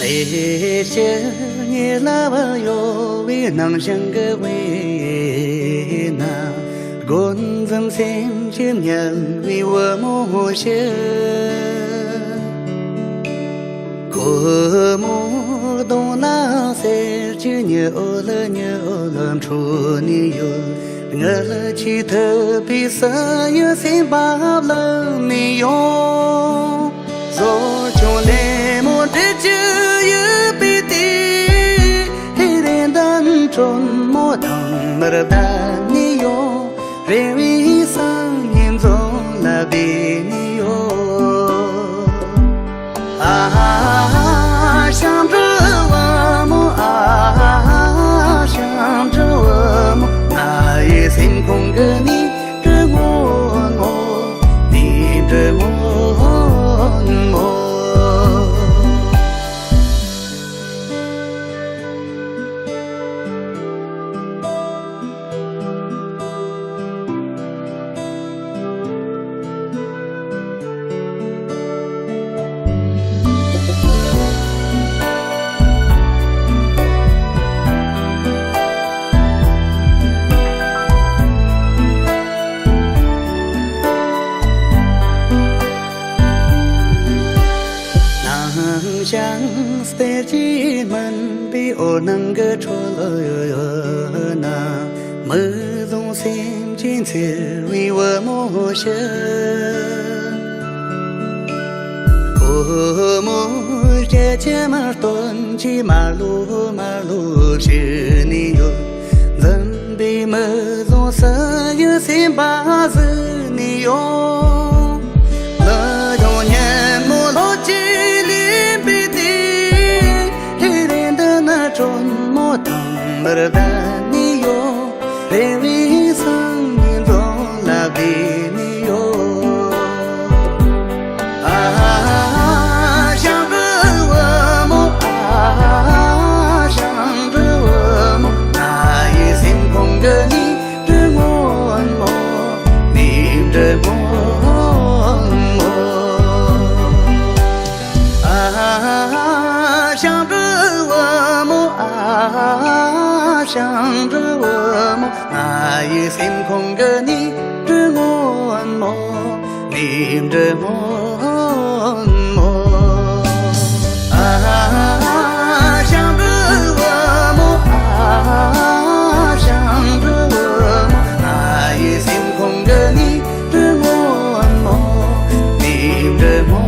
ཨེ་ཤེས་ཉེ་ལ་བ་གཡོ་བའི་ནང་ཞིང་གི་དབུས་ན། སྒོ་འཛིན་སེམས་ཀྱི་དམྱལ་བའི་བུ་མོ་ཞིག། ཁོ་མོ་གདོང་ལ་གསེར་གྱི་ཉི་འོད་ཉི་འོད་འཕྲོ་ནས་ཡོད། ངལ་གྱིས་ཐུབ་པའི་བསིལ་ཡུལ་སེམས་པ་བླངས་ནས་ཡོང་། ཟོར་ཆུང་ལེ་མོ་འབྲི་རྒྱུ་ཡོད་པའི་དུས། ཧེ་རེ་འདམ་དྲོན་མོ་ཐང་མར་བསྡད་ནས་ཡོང་། རེ་བའི་སང་ཉིན་རྫོང་ལ་བསྡད་ནས་ཡོང་། ཨ་ཧ་ཧ་ཧ། ཞང་འབྲི་བུ་མོ། ཨ་ཧ་ཧ་ཧ། ཞང་འབྲི་བུ་མོ། ང་ཡི་སེམས་ཁོང་གི་ནི་འབྲི་སྔོན་མོ། ནི་འབྲི་སྔོན་མོ། ནང་ཞིང་གསེར་གྱིས་སྨིན་པའི་འོད་སྣང་གི་ཁྲོད་ན། མི་བཟང་སེམས་ཀྱི་འཚེར་བའི་བུ་མོ་ཞིག། ཁོ་མོ་སྐད་ཅིག་མ་སྟོན་གྱིས་མར་ལོག་མར་ལོག་བྱས་ནས་ཡོད། འཛིན་པའི་མི་བཟང་བསིལ་ཡུལ་སེམས་པ་བཟི་ནས་ཡོང་། ལུས་ཡང་ཉིན་མོ་ལོ་གཅིག་ལོན་པའི་དུས། ཧེ་རེ་འདི་ན་དྲོན་མོ་ཐང་མར་བསྡད་ནས་ཡོད། རེ་བའི་སང་ཉིན་རྫོང་ལ་བསྡད་ནས་ཡོད། ཨ་ཧ་ཧ་ཧ། ཞང་འབྲི་བུ་མོ། ཨ་ཧ་ཧ་ཧ། ཞང་འབྲི་བུ་མོ། ང་ཡི་སེམས་ཁོང་གི་ནི་འབྲི་སྔོན་མོ། ནི་འབྲི་སྔོན་མོ། ཨ་ཧ་ཧ་ཧ། ཞང་འབྲི་བུ་མོ། ཨ་ཧ་ཧ་ཧ། ཞང་འབྲི་བུ་མོ། ང་ཡི་སེམས་ཁོང་གི་ནི་འབྲི་སྔོན་མོ། ནི་འབྲི་སྔོན་མོ། ཨ་ཧ་ཧ་ཧ། ཞང་འབྲི་བུ་མོ། ཨ་ཧ་ཧ་ཧ། ཞང་འབྲི་བུ་མོ། ང་ཡི་སེམས་ཁོང་གི་ནི་འབྲི་སྔོན་མོ། ནི་འབྲི་སྔོན་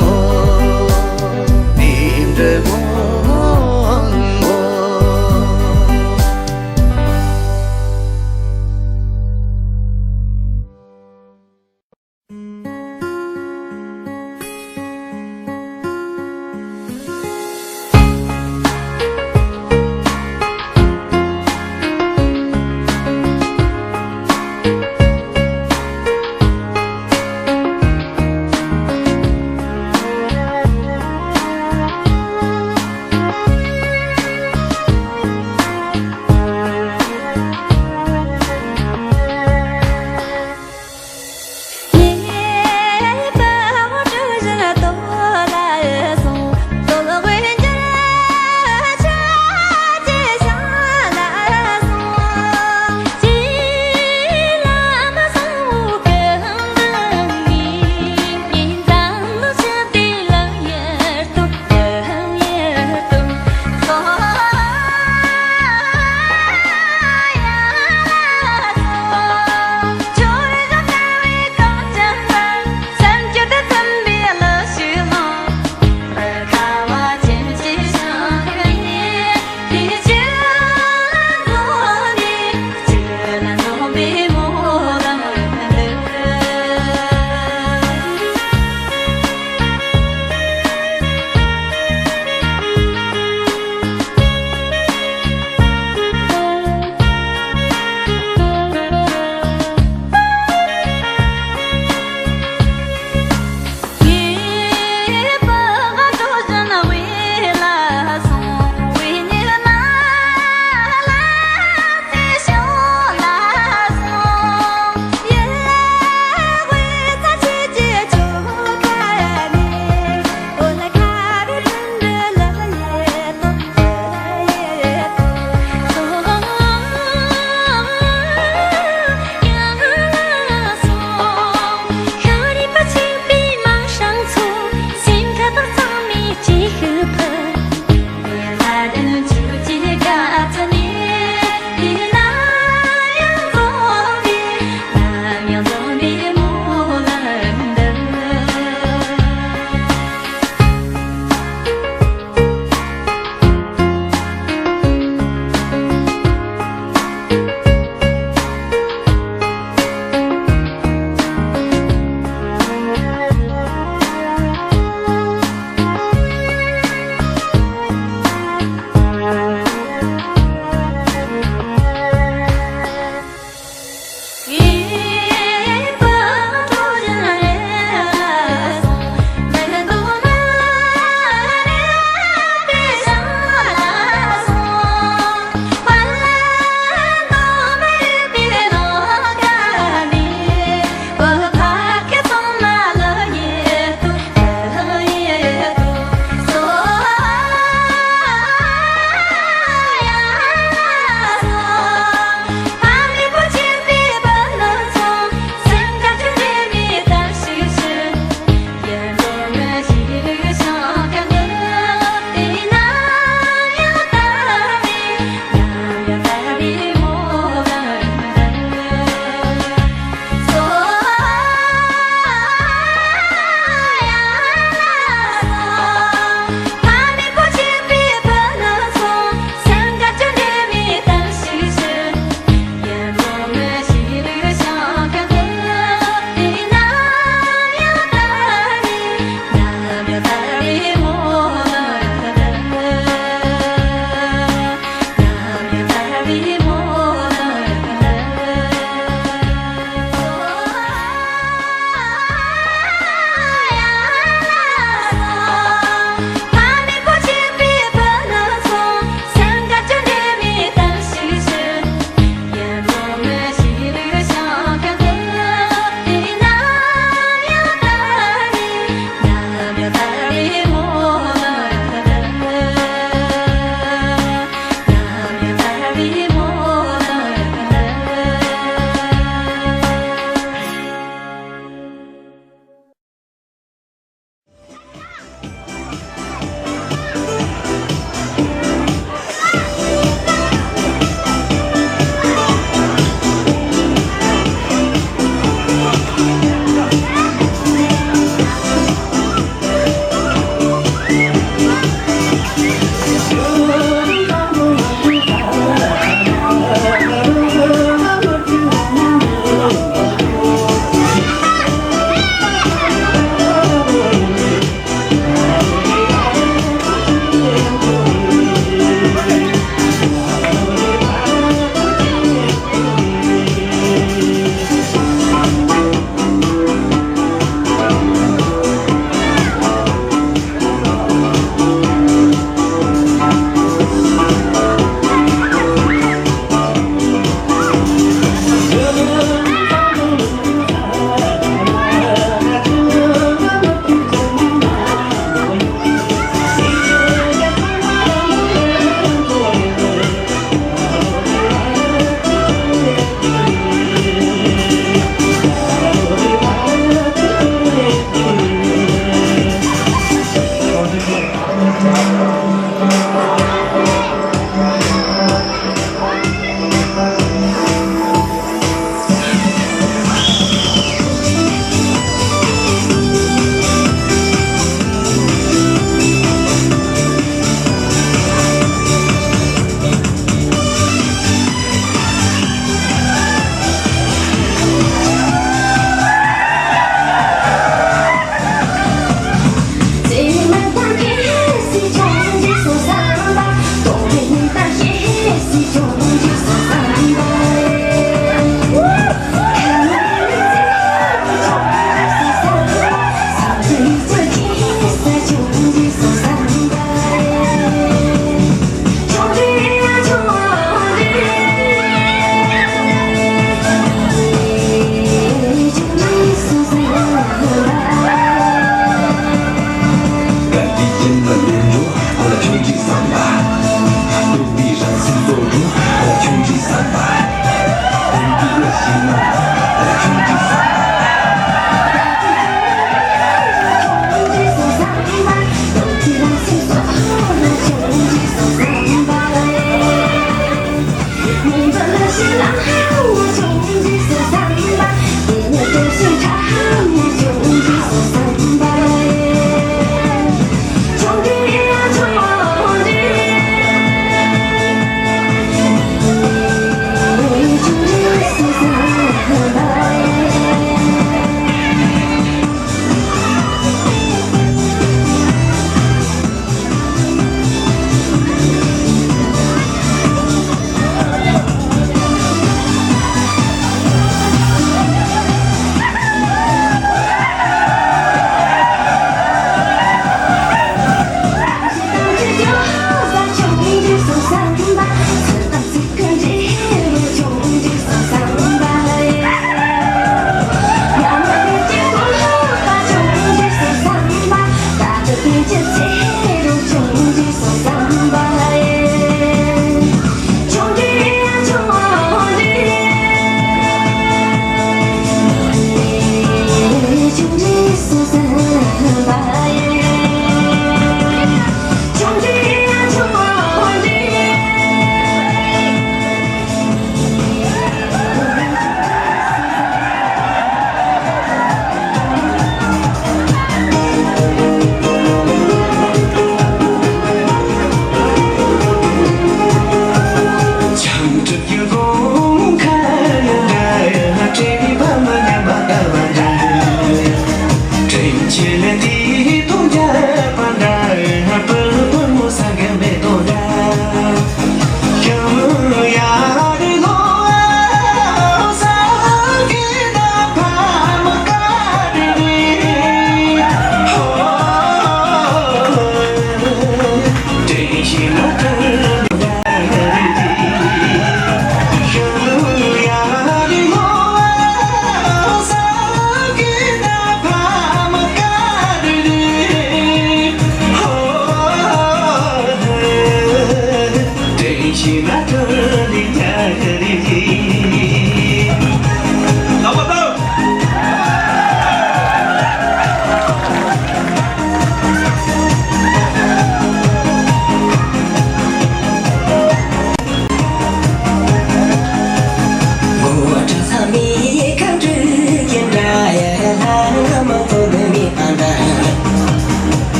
མོ། ནི་འབྲི་སྔོན་མོ།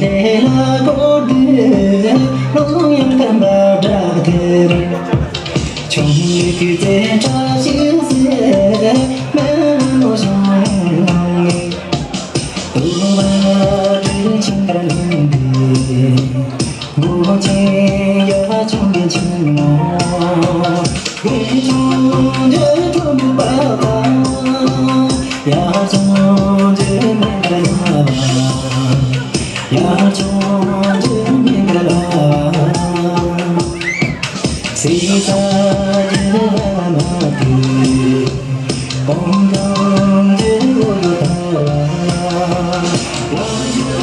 ལྷས་ལ་གོ་དུས་ཀློང་ཡངས་ཁམས་པ་བྲག་ཐེར། ཆུང་ངུའི་སྐུ་ཚེ་བཀྲ་ཤིས་ཟེར་མེ་ལོ་བྱུང་ངེས། དུ་བ་སྤྲུལ་ཆིངས་དར་ལྷུན་པའི། མགོ་ཅན་ཡ་ཆུང་གི་ཆུང་ངུ། ཡ་ཆུང་ཆུང་ཆུང་ཆུང་མེ་འབར་བ། ཡ་ཆུང་ཆུང་མེ་འབར་བ། སྲིད་ས་རྒྱུད་ལ་མ་དུས། གོང་དང་རྒྱུད་འོ་ཡོད་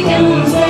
ཐལ་བ།